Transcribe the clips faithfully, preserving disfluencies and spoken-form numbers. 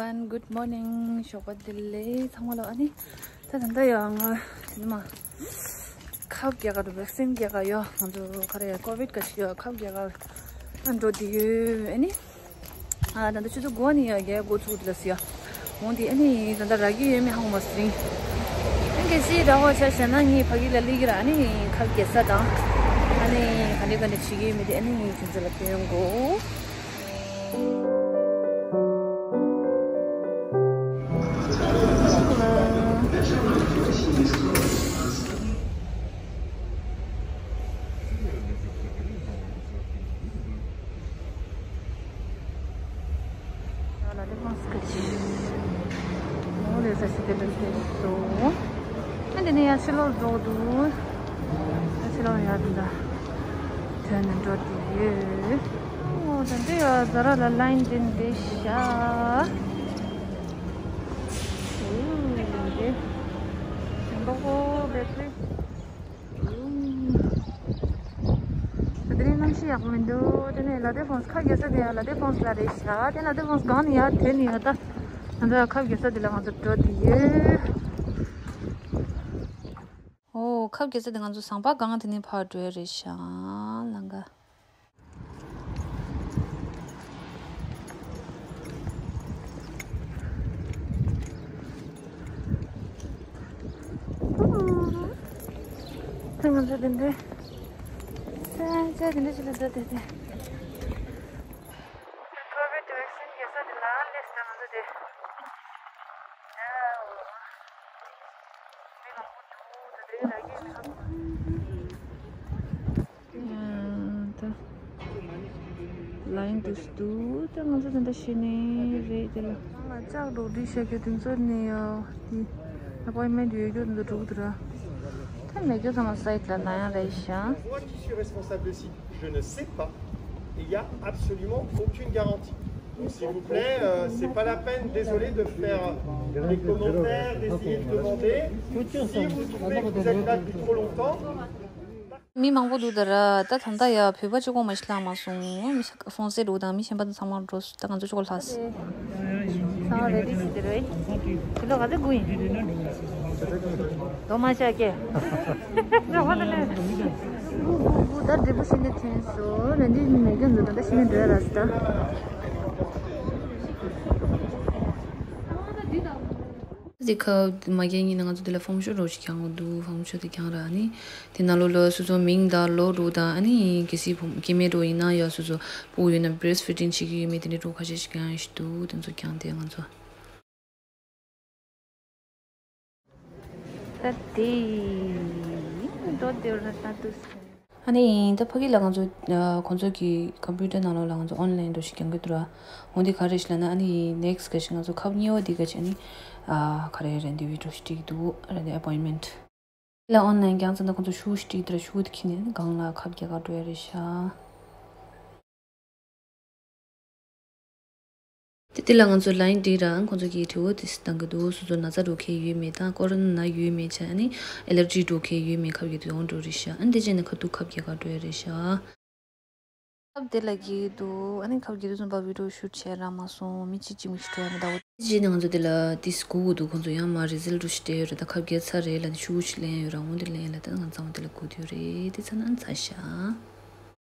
And good morning. ཞོགས་པ་བདེ་ལེགས་ཚང་མ་ལ། ཨ་ནི་ད་ད་ལྟ་ཡང་ང་དེ་ནི་མ་ཁབ་རྒྱག་ག་འགྲོ། བེག་སིན་རྒྱག་ག་ཡོད། ང་ཚོ་ག་རེ་ཡ་ཀོ་བིད་ག་ཅིག་ཡོད། ཁབ་རྒྱག་ག་འགྲོ་དེ་ཡོད། ཨ་ནི་ཨ་ད་ལྟ་ཆུ་ཚོད་དགུ་པ་ནས་ཡ་རྒྱག་འགོ་ཚུགས་དེ་ལ་སི་ཡ་འོང་དེ། ཨ་ནི་ད་ལྟ་རག་གི་ཡོད་མེད་ཧ་གོ་མ་སོང་། ཨ་གལ་སྲིད་རག་པ་ཆ་བཞག་ན་ངས་ཕ་གི་ལ་སླེབས་ཀྱི་ར། ཨ་ནི་ཁབ་རྒྱག་ས་དང་ཨ་ནི་ག་འདྲ་ག་འདྲ་བྱེད་ཀྱི་ཡོད་མེད་དེ་ཨ་ནི་ཁྱེད་ཚོ་ལ་སྟོན་དགོས། ལ་དེ་ཕོན་སི་ཀ་ཅི། ཨོ་ལེ་ས་སི་ཏེ་ཏེ་སོ། ཨ་འདི་ནས་ཡར་ཕྱི་ལོགས་འགྲོ་འདུག་ཨ་ཕྱི་ལོགས་ཡར་འདི་འདྲ་ཐོན་ནས་འགྲོ་དེ་ཡོད། ཨོ་ད་འདི་ཡ་ཛ་ར་ལ་ལ་ཡིན་དེ་འདི་ཤ། ཨོ་འདི་འདི་མདོག་པོ་བེ་ཀ་རི། དེ་རིང་གནམ་གཤིས་ཡག་པོ་མི་འདུག་དེ་ནས་ལ་དེ་ཕོན་སི་ཁབ་རྒྱག་ས་དེ་ཡང་ལ་དེ་ཕོན་སི་ལ་རེད་ཤག་དེ་ལ་དེ་ཕོན་སི་གང་ནས་ཡར་ཐོན་ནས་ཡོད་ད། ང་ཚོ་ཁབ་རྒྱག་ས་དེ་ལ་ང་ཚོ་འགྲོ་དེ་ཡོད། ཨོ་ཁབ་རྒྱག་ས་དེ་ང་ཚོ་ཟམ་པ་སྒང་དེ་ནས་ཕར་འགྲོ་ཡ་རེད་ཤག་ལང་ཀ་ང་ཚོ་དེ་འདྲའི་ས་ཆ་དེ་འདྲ་ཞིག་ལ་འགྲོ་དེ་དེ། ཀོ་བིད་བེག་སིན་རྒྱག་ས་དེ་ལ་སླེབས་ས་ང་ཚོ་དེ། མི་མང་པོ་འདུག་ད་དེ་ར་གི་ཁ། ད་ལ་ཡིན་འདུག་འདུག་ད་ང་ཚོ་ད་ལྟ་ཤི་ནས་རེད་དེ་ལ། ང་ལ་ལྕགས་འགྲོ་སྒྲིག་བྱ་རྒྱུ་དེ་ཚོ་ནས་ཡ་དེ་ཨ་པོ་ཡིན་མེན་ཊི་ཡོད་རྒྱུ་འདུག་འགྲོ་གི་འདུག་ར། ད་མེད་རྒྱུ་ཚང་མ་སའིཊ་ལ་ལ་ཡང་རེད་ཤག Moi qui suis responsable de site, je ne sais pas. Et il n'y a absolument aucune garantie. Donc, s'il vous plaît, euh, c'est pas la peine, désolé, de faire des commentaires, d'essayer de demander. Si vous trouvez que vous êtes là depuis trop longtemps, མི་མང་པོ་འདུག་ད་ར། ད་ད་ལྟ་ཡ་བོད་པ་གཅིག་པོ་མ་ཞིག་ལྷག་མ་སོང་། མི་ཤ་ཧྥོན་སེ་འདྲ་དང་མི་གཞན་པ་ཚང་མ་འགྲོ་སོང་། ད་ང་ཚོ་གཅིག་པོ་ལྷག་སོང་། ཚང་མ་རེ་ཌི་ཞིག་དེ་རེད། དེ་ལོ་ག་ཚོད་དགུ་ཡིན། རྡོ་མ་ཤ་སྐྱེ། ད་བ་ད་ལེ། ད་འབྲས་བུ་ཤིན་ཏུ་ཐོན་སོང་། ལན་འདི་མེད་རྒྱུ་འདུག་ད་ལྟ་ཤི་ནས་འགྲོ་ཡ་ར་སི་ད། འདི་ཁ་མ་རྒྱག་ཉིན་ང་ཚོ་འདི་ལ་ཧྥོང་ཤོ་རོ་ཞིག་ཀྱང་འོང་འདུག་ཧྥོང་ཤོ་དེ་ཀྱང་ར་ནི། དེ་ནང་ལོགས་ལ་སོ་སོ་མིང་དང་ལོ་འདྲ་དང་ཨ་ནི་གལ་སྲིད་བུ་སྐྱེ་དམན་འདྲ་ཡིན་ན་ཡ་སོ་སོ་སྤུ་གུ་ཡོད་ན་བྷི་རེསི་ཕི་ཌིང་བྱེད་ཀྱི་ཡོད་མེད་དེ་འདྲའི་འདྲ་ཁ་ཤས་ཤིག་ཀྱང་ཡོད་ཤི་འདུག་དེ་ཚོ་ཀྱང་དེ་ང་ཚོ། ད་དེ་འགྲོ་དེ་ར་ད་དུ་སོང་། ཨ་ནི་ད་ཕ་གི་ལ་ང་ཚོ་ཨ་ཁོང་ཚོ་གི་ཀམ་པུ་ཊར་ནང་ལོགས་ལ་ང་ཚོ་ཨོན་ལན་འདྲ་ཞིག་རྒྱག་གི་འདུག་ར། འོ་འདི་ག་རེ་ཞིག་ལབ་ན་ཨ་ནི་ནེག་སི་ག་ཞིག་ང་ཚོ་ཁབ་གཉིས་པ་འདི་ག་ཞིག་ཨ་ནི་ཨ་ག་རེ་རེ་འདི་བི་ཌི་ཡོ་ཞིག་སྒྲིག་འདུག་རེ་འདི་ཨ་པོ་ཡིན་མེན་ཊི། ལ་ཨོན་ལན་རྒྱག་ཙམ་ད་ཁོང་ཚོ་ཤུ་ཞིག་སྒྲིག་འདུག་ར། ཤུ་དེ་ཁྱེར་ནས་སྒང་ལ་ཁབ་རྒྱག་ག་འགྲོ་ཡ་རེད་ཤག་དེ་དེ་ལ་ང་ཚོ་ལ་ཡིན་འགྲིག་ར། ཁོང་ཚོ་གིས་དྲི་བ་དེ་བཏང་གི་འདུག་སོ་སོ་ན་ཚ་འདྲ་ཁྱེར་ཡོད་མེད་དང་ཀོ་རོ་ན་ན་ཡོད་མེད་ཆ་ཨ་ནི་ཨེ་ལར་ཇི་འདྲ་ཁྱེར་ཡོད་མེད་ཁབ་རྒྱག་དུས་འོང་འགྲོ་རེད་ཤག་ཨ་ནི་དེ་བྱས་ནས་ཁ་ཐུག་ཁབ་རྒྱག་ག་འགྲོ་ཡ་རེད་ཤག་ཁབ་དེ་ལ་རྒྱག་གི་འདུག་ཨ་ནི་ཁབ་རྒྱག་དུས་ཙམ་པ་བི་ཌི་ཡོ་ཤུ་ཊི་བྱས་རག་མ་སོང་། མི་གཅིག་གཅིག་མི་ཤུ་ཊི་བྱས་མི་འདུག་དེ་བྱས་ནས་ང་ཚོ་དེ་ལ་དེ་སྒུག་གི་འདུག་ཁོང་ཚོ་ཡང་མར་རི་ཛལ་འདྲ་ཞིག་སྤྲད་ཡོད་རེད། ད་ཁབ་རྒྱག་ཚར་རེད་ལབ་ནས་ཤུ་ཞིག་ལེན་ཡོད་ར། འོང་དེ་ལེན་ལ་ད་ང་ཚང་མ་དེ་ལ་སྒུག་དུས་རེད། དེ་ཚར་ན་ཚར་ཤག་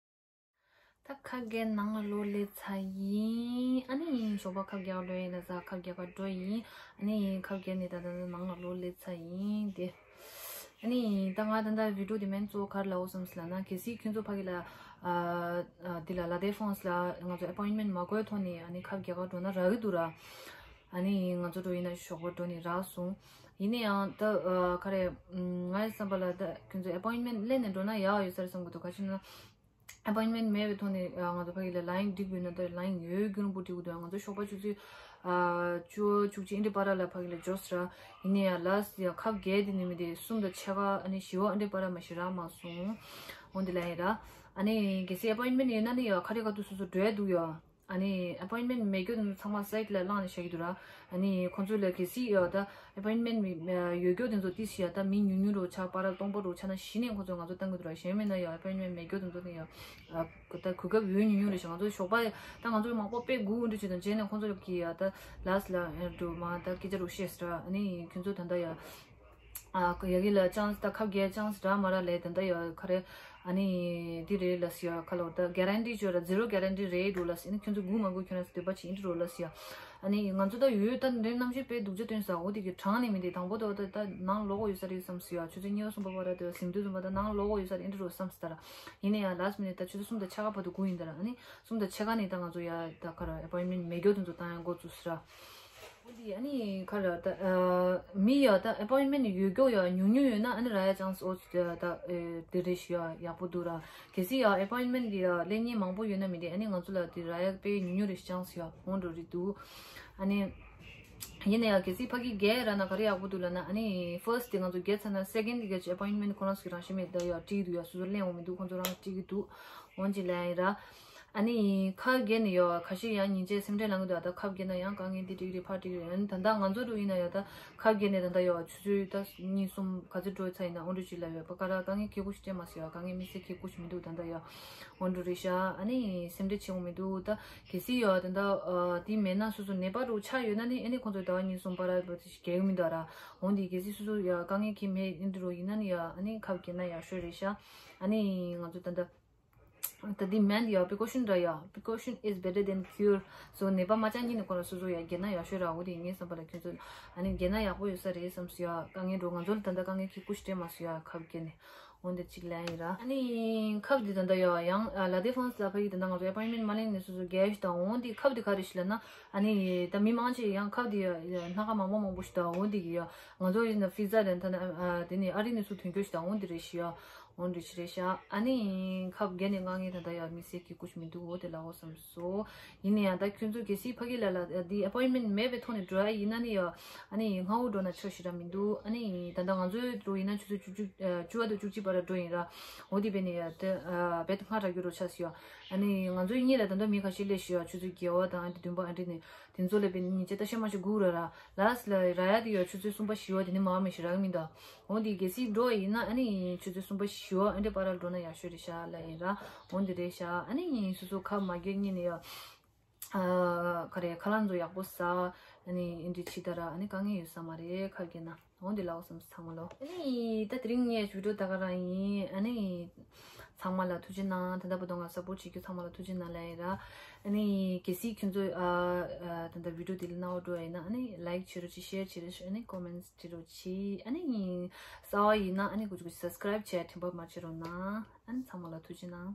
ད་ཁབ་རྒྱག་ནང་ལོགས་སླེབས་ཚར་ཡིན། ཨ་ནི་ཞོགས་པ་ཁབ་རྒྱག་འགྲོ་ཡིན་ལ་ཟ་ཁབ་རྒྱག་ག་འགྲོ་ཡིན། ཨ་ནི་ཁབ་རྒྱག་ནས་ད་ད་ནང་ལོགས་སླེབས་ཚར་ཡིན་དེ། ཨ་ནི་ད་ང་ད་ལྟ་བི་ཌི་ཡོ་དེ་མིན་གཙོ་བོ་ག་རེ་ལབ་འོ་བསམ་སི་ལབ་ན། གལ་སྲིད་ཁྱོད་ཚོ་ཕ་གི་ལ་ཨ་འདི་ལ་ལ་དེ་ཧྥོན་སི་ལ་ང་ཚོ་ཨ་པོ་ཡིན་མེན་ཊི་མ་དགོས་ཐོག་ནས་ཨ་ནི་ཁབ་རྒྱག་ག་འགྲོ་ན་རག་གི་འདུག་ར། ཨ་ནི་ང་ཚོ་འགྲོ་ཡིན་ན་ཞོགས་པ་འགྲོ་ནས་རག་སོང་། ཡིན་ན་ཡང་ད་ཨ་ག་རེ་ང་ཡི་བསམ་པ་ལ་ད་ཁྱོད་ཚོ་ཨ་པོ་ཡིན་མེན་ཊི་ལེན་ནས་འགྲོ་ན་ཡག་ཡོད་ས་རེད་བསམ་གི་འདུག་ག་ཅི་ན། ཨ་པོ་ཡིན་མེན་ཊི་མེད་པའི་ཐོག་ནས་ང་ཚོ་ཕ་གི་ལ་ལ་ཡིན་སྒྲིག་དགོས་ན་ད་ལ་ཡིན་ཡོད་རྒྱུ་རིང་པོ་སྒྲིག་དགོས་འདུག་ང་ཚོ་ཞོགས་པ་ཆུ་ཚོད་ཨ་བཅུ་བཅུ་གཅིག་འདི་འདྲའི་བར་ལ་ཕ་གི་ལ་འབྱོར་སོང་ར། ཡིན་ན་ཡང་ལ་སི་ཡ་ཁབ་བརྒྱད་དེ་ནི་མི་དེ་གསུམ་དང་ཕྱེད་ཀ་ཨ་ནི་བཞི་པ་འདི་འདྲའི་བར་ལ་མ་ཤི་རག་མ་སོང་། འོ་འདི་ལ་ཡིན་ར། ཨ་ནི་གལ་སྲིད་ཨ་པོ་ཡིན་མེན་ཊི་ཡོད་ན་ནི་ཡ་ཁ་རི་ཁ་ཐུག་སོ་སོ་འགྲོ་ཡ་འདུག་ཡ། ཨ་ནི་ཨེ་པོའིན་མེན་མེད་རྒྱུ་དེ་ཚང་མ་སའིཊ་ལ་བླངས་ནས་བཞག་གི་འདུག་ར། ཨ་ནི་ཁོང་ཚོ་ལ་གལ་སྲིད་ཡོད་ད་ཨེ་པོའིན་མེན་ཡོད་རྒྱུ་དེ་ཚོ་ཏི་སི་ཡ་ད་མི་ཉུང་ཉུང་རུ་ཆགས་པ་ར་སྟོང་པ་རུ་ཆགས་ན་གཞི་ནས་ཁོང་ཚོ་ང་ཚོ་བཏང་གི་འདུག་ར། གཞན་མིན་ན་ཡོད་ཨེ་པོའིན་མེན་མེད་རྒྱུ་དེ་ཚོ་ནི་ཡོད། ཨ་ད་གོ་སྐབས་ཡོད་ཉུང་ཉུང་རེད་ཤག་ང་ཚོ་ཞོགས་པ་ད་ང་ཚོ་མང་པོ་དཔེ་སྒུག་འདྲ་བྱེད་དང་རྗེས་ནས་ཁོང་ཚོ་གི་ཡ་ད་ལ་སི་ཊི་ལ་འགྲོ་མ་ད་སྐད་ཆ་རུ་བཤད་ཟེར་ར། ཨ་ནི་ཁྱོད་ཚོ་ད་ལྟ་ཡ། ཨ་ཡ་གི་ལ་ཅན་སི་ད་ཁབ་རྒྱག་ཅན་སི་རག་མ་རག་ལས་ད་ལྟ་ཡ་ག་རེ་ཨ་ནི་འདི་རེད་ལ་སི་ཡ་ཁ་ལོ་ད་གེ་རན་ཊི་བྱོས་ར་ཛི་རོ་གེ་རན་ཊི་རེད་འགྲོ་ལ་སི། ཨ་ནི་ཁྱོད་ཚོ་སྒུག་མ་དགོས། ཁྱོད་རང་ཚོ་འདོད་པ་བྱེད་ཨིན་འགྲོ་ལ་སི་ཡ། ཨ་ནི་ང་ཚོ་ད་ཡོད་ད་འདྲེ་རྣམ་ཤེས་དཔེ་སྡུག་ཅག་སྟོན་ས་འོ་དེ་གི་གྲངས་ནས་མི་འདི་དང་པོ་ད་ད་ད་ནང་ལོག་གོ་ཡོད་ས་རེད་བསམ་སི་ཡ། ཆུ་ཚོད་ཉི་ཤུ་གསུམ་པ་བར་དུ་ཟིན་དུས་ཙམ་པ་ད་ནང་ལོག་གོ་ཡོད་ས་རེད་ཨིན་འགྲོ་བསམ་སི་ད་ར། ཡིན་ན་ཡང་ལ་སི་ཊི་མི་ནིཊ་ད་ཆུ་ཚོད་གསུམ་དང་ཕྱེད་ཀ་བར་དུ་སྒུག་ཡིན་ད་ར། ཨ་ནི་གསུམ་དང་ཕྱེད་ཀ་ནས་ད་ང་ཚོ་ཡ་ད་ག་ར་ཨེ་པོའིན་མེན་མེད་རྒྱུ་དེ་ཚོ་བཏང་ཡ་འགོ་བཙུགས་སི་ར། འོ་དེ་ཨ་ནི་ཁ་ལ་ད་ཨ་མི་ཡ་ད་ཨེ་པོའིན་མེན་ཡོད་རྒྱུ་ཡ་ཉུང་ཉུང་ཡོད་ན་ཨ་ནི་རག་ཡ་ཅན་སི་འོ་ད་ཨེ་དེ་རེད་ཤི་ཡ་ཡག་པོ་འདུག་ར། གལ་སྲིད་ཡ་ཨེ་པོའིན་མེན་གི་ཡ་སླེབས་མཁན་མང་པོ་ཡོད་ན་མི་དེ་ཨ་ནི་ང་ཚོ་ལ་དེ་རག་ཡ་དཔེ་ཉུང་ཉུང་རེད་ཅན་སི་ཡ་འོང་འགྲོ་རེད་འདུག་ཨ་ནི་ཡིན་ན་ཡང་གལ་སྲིད་ཕ་གི་རྒྱག་རག་ན་ག་རེ་ཡག་པོ་འདུག་ལབ་ན། ཨ་ནི་ཕར་སི་ཊི་དེ་ང་ཚོ་རྒྱག་ཚར་ན་སེ་ཀེན་ཌི་དེ་ག་ཅིག་ཨེ་པོའིན་མེན་ཁོ་རང་ཚོ་གི་རང་བཞིན་མེད་ད་ཡ་བྲིས་འདུག་ཡ། སོ་སོ་ལེན་འོང་མི་འདུག་ཁོང་ཚོ་རང་བྲིས་ཀྱི་འདུག་འོན་ཅི་ལན་ཡིན་ར། ཨ་ནི་ཁ་རྒྱག་ནས་ཡོད་ཁ་ཤས་ཡང་ཉིན་བྱེད་སེམས་ཁྲལ་ལངས་ཀྱི་འདུག་ཨ་ད་ཁ་རྒྱག་ན་ཡང་དཀའ་ངལ་འདི་འགྲིག་རེད་ཕར་འགྲིག་རེད། ཨ་ནི་ད་ལྟ་ང་ཚོ་འགྲོ་ཡིན་ན་ཡོད་ད་ཁ་རྒྱག་ནས་ད་ལྟ་ཡོད་ཆུ་ཚོད་ད་གཉིས་གསུམ་ག་ཚོད་འགྲོ་ཚར་ཡིན་ན་འོང་འགྲོ་ཅིག་ལ་ཡོད་པ་ག་ར་དཀའ་ངལ་ཁེ་གོ་ཞིག་སྤྲད་མ་སོང་ཡ། དཀའ་ངལ་དམིགས་བསལ་ཁེ་གོ་ཞིག་མི་འདུག་ད་ལྟ་ཡོད། འོང་འགྲོ་རེད་ཤག་ཨ་ནི་སེམས་ཁྲལ་བྱེད་འོང་མི་འདུག་ད་གལ་སྲིད་ཡོད་ད་ད་དེ་མེད་ན་སོ་སོ་ནད་པ་རུ་ཆགས་ཡོད་ན་ནི་ཨ་ནི་ཁོང་ཚོ་ཟླ་བ་གཉིས་གསུམ་པར་ར་རྒྱག་གི་མི་འདུག་ར། འོང་དེ་གལ་སྲིད་སོ་སོ་ཡ་དཀའ་ངལ་ཁེ་མེད་ཨིན་འདི་རུ་ཡིན་ན་ནི་ཡ་ཨ་ནི་ཁབ་རྒྱག་ན་ཡག་ཤོས་རེད་ཤག་ཨ་ནི་ང་ཚོ་ད་ད་ད་འདི་མེད་ཡ་precaution ར་ཡ། Precaution is better than cure. So ནད་པ་མ་ཆགས་སྔོན་ནས་ཁོ་རང་སོ་སོ་ཡ་རྒྱག་ན་ཡག་ཤོས་ར། འོ་དེ་ངའི་བསམ་པ་ལ་ཁྱོད་ཚོ་ཨ་ནི་རྒྱག་ན་ཡག་པོ་ཡོད་ས་རེད་བསམ་སོང་ཡ། དཀའ་ངལ་འགྲོ་ང་ཚོ་ལ་ད་ལྟ་དཀའ་ངལ་ཁེ་གོ་ཞིག་སྤྲད་མ་སོང་ཡ་ཁབ་རྒྱག་ནས། འོ་འདི་གཅིག་ལན་ཡིན་ར། ཨ་ནི་ཁབ་འདི་ད་ལྟ་ཡོད་ཡང་ལ་དེ་ཧྥ་རན་སི་ལ་ཕ་གི་ད་ལྟ་ང་ཚོ་ཨེ་པོའིན་མེན་མ་ལེན་ནས་སོ་སོ་རྒྱག་ཞིག་དང་། འོ་འདི་ཁབ་འདི་ག་རེ་ཞིག་ལབ་ན་ཨ་ནི་ད་མི་མང་ཆེ་ཡང་ཁབ་འདི་སྣ་ཁ་མང་པོ་མང་པོ་ཞིག་དང་། འོ་འདི་གི་ཡ་ང་ཚོ་ཡིན་ན་ཕི་ཛ་ལ་ད་ན་དེ་ནི་ཨ་རི་ནས་སུ་ཐོན་རྒྱུ་ཞིག་དང་། འོ་འདི་རེད་ཤི་ཡ། འོ་འདི་ཞིག་རེད་ཤག་ཨ་ནི་ཁབ་རྒྱག་ནས་དཀའ་ངལ་ད་ལྟ་ཡ་དམིགས་བསལ་གྱི་གོ་ཞིག་མི་འདུག་འོ་དེ་ལ་འོ་བསམ་སོ། ཡིན་ན་ཡང་ད་ཁྱོད་ཚོ་གལ་སྲིད་ཕ་གི་ལ་ལ་འདི་ཨེ་པོའིན་མེན་མེད་པའི་ཐོག་ནས་འགྲོ་ཡ་ཡིན་ན་ནི་ཡ་ཨ་ནི་སྔ་བོ་འགྲོ་ན་ཆོག་ཞེ་དྲག་མི་འདུག་ཨ་ནི་ད་ལྟ་ང་ཚོའི་འགྲོ་ཡིན་ན་ཆུ་ཚོད་བཅུ་གཅིག་ཨ་བཅུ་པ་དང་བཅུ་གཅིག་བར་འགྲོ་ཡིན་ར། འོ་དེ་བས་ནི་ཡ་དེ་ཨ་བེད་སྔ་དྲགས་རྒྱུ་རོ་ཆགས་སི་ཡ། ཨ་ནི་ང་ཚོའི་གཉིས་ལ་ད་ལྟ་མི་ཁ་ཤས་སླེབས་སི་ཡ། ཆུ་ཚོད་བརྒྱད་པ་དང་ཨ་འདི་བདུན་པ་ཨ་འདྲི་ནི་དེ་ཚོ་ལ་བས་ནི་ཉིན་བྱེད་ད་ཤེས་མ་ཤེས་སྒུག་ར་ར། ལ་སི་ལ་ར་ཡ་དེ་ཡ་ཆུ་ཚོད་གསུམ་པ་བཞི་པ་དེ་ནི་མ་མི་ཤེས་རག་མི་འདུག་འོ་དེ་གལ་སྲིད་འགྲོ་ཡིན་ན་ཨ་ནི་ཆུ་ཚོད་གསུམ་པ་བཞི་པ་ཨ་འདྲི་བར་ལ་འགྲོ་ན་ཡག་ཤོས་རེད་ཤག་ལབ་ཡིན་ར། འོ་འདི་རེད་ཤག་ཨ་ནི་སོ་སོ་ཁབ་མ་རྒྱག་སྔོན་ནས་ཡ། ཨ་ག་རེ་ཁ་ལག་ཚོ་ཡག་པོ་ཟ། ཨ་ནི་ཨིན་དྲི་ཕྱི་ད་ར་ཨ་ནི་དཀའ་ངལ་ཡོད་ས་མ་རེད་ཁ་རྒྱག་ན། འོ་འདི་ལ་འོ་བསམ་ཚང་མ་ལོ། ཨ་ནི་ད་དེ་རིང་ངའི་བི་ཌི་ཡོ་ད་ག་རང་ཡིན། ཨ་ནི་ཚང་མ་ལ་ཐུགས་རྗེ་གནང་། ད་ལྟ་བར་དུ་ང་སཔོར་བྱེད་རྒྱུ་ཚང་མ་ལ་ཐུགས་རྗེ་གནང་ལབ་ཡིན་ར། ཨ་ནི་གལ་སྲིད་ཁྱོད་ཚོ་ཨ་ཨ་ད་ལྟ་བི་ཌི་ཡོ་དེ་ལ་རྣ་བ་འགྲོ་ཡ་ཡིན་ན་ཨ་ནི་ལའིཀ་བྱེད་རོགས་གྱིས། ཤེར་བྱེད་རོགས་གྱིས། ཨ་ནི་ཀོ་མེན་ཊི་བྱེད་རོགས་གྱིས། ཨ་ནི་གསར་པ་ཡིན་ན་ཨ་ནི་ཀུ་ཅི་ཀུ་ཅི་སབ་སི་ཀ་རའིབ་བྱས་དྲན་པ་མ་བརྗེད་རོགས་གནང་། ཨ་ནི་ཚང་མ་ལ་ཐུགས་རྗེ་གནང་།